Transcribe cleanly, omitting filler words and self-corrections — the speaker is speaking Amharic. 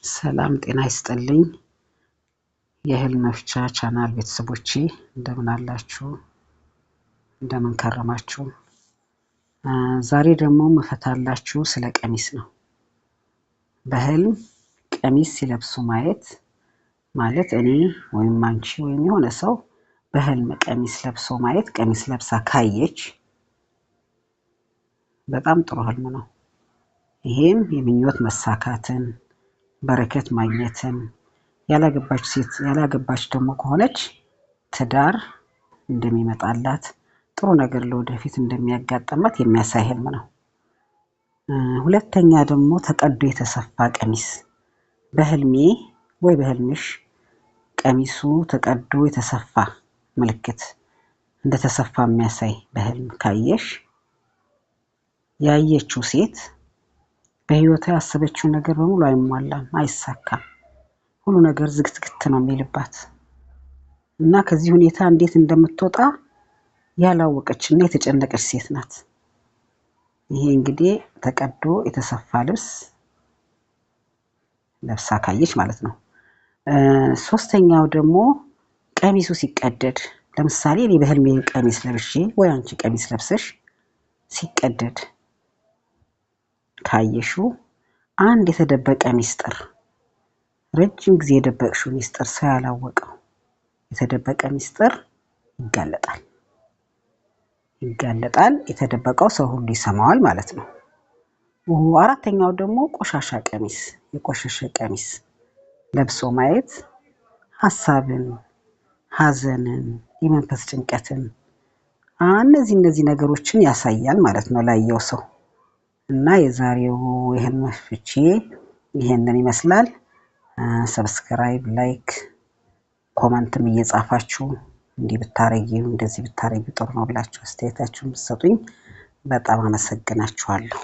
ሰላም ጤና ይስጥልኝ። የህልም መፍቻ ቻናል ቤተሰቦቼ እንደምን አላችሁ? እንደምን ከረማችሁ? ዛሬ ደግሞ መፈታላችሁ ስለ ቀሚስ ነው። በህልም ቀሚስ ሲለብሱ ማየት ማለት እኔ ወይም አንቺ ወይም የሆነ ሰው በህልም ቀሚስ ለብሶ ማየት፣ ቀሚስ ለብሳ ካየች በጣም ጥሩ ህልም ነው። ይሄም የምኞት መሳካትን፣ በረከት ማግኘትን፣ ያላገባች ሴት ያላገባች ደግሞ ከሆነች ትዳር እንደሚመጣላት፣ ጥሩ ነገር ለወደፊት እንደሚያጋጥማት የሚያሳይ ህልም ነው። ሁለተኛ ደግሞ ተቀዶ የተሰፋ ቀሚስ፣ በህልሜ ወይ በህልምሽ ቀሚሱ ተቀዶ የተሰፋ ምልክት እንደተሰፋ የሚያሳይ በህልም ካየሽ፣ ያየችው ሴት በህይወቷ ያሰበችው ነገር በሙሉ አይሟላም፣ አይሳካም። ሁሉ ነገር ዝግትግት ነው የሚልባት እና ከዚህ ሁኔታ እንዴት እንደምትወጣ ያላወቀች እና የተጨነቀች ሴት ናት። ይሄ እንግዲህ ተቀዶ የተሰፋ ልብስ ለብሳ ካየች ማለት ነው። ሶስተኛው ደግሞ ቀሚሱ ሲቀደድ፣ ለምሳሌ እኔ በህልሜ ቀሚስ ለብሼ ወይ አንቺ ቀሚስ ለብሰሽ ሲቀደድ ካየሽው፣ አንድ የተደበቀ ሚስጥር፣ ረጅም ጊዜ የደበቅሽው ሚስጥር፣ ሰው ያላወቀው የተደበቀ ሚስጥር ይጋለጣል ይጋለጣል። የተደበቀው ሰው ሁሉ ይሰማዋል ማለት ነው። አራተኛው ደግሞ ቆሻሻ ቀሚስ፣ የቆሸሸ ቀሚስ ለብሶ ማየት ሀሳብን፣ ሀዘንን፣ የመንፈስ ጭንቀትን፣ እነዚህ ነገሮችን ያሳያል ማለት ነው ላየው ሰው። እና የዛሬው የህልም ፍቺ ይሄንን ይመስላል። Subscribe፣ like፣ comment ም እየጻፋችሁ እንዲህ ብታረጊው እንደዚህ ብታረጊው ጥሩ ነው ብላችሁ አስተያየታችሁን ብትሰጡኝ በጣም አመሰግናችኋለሁ።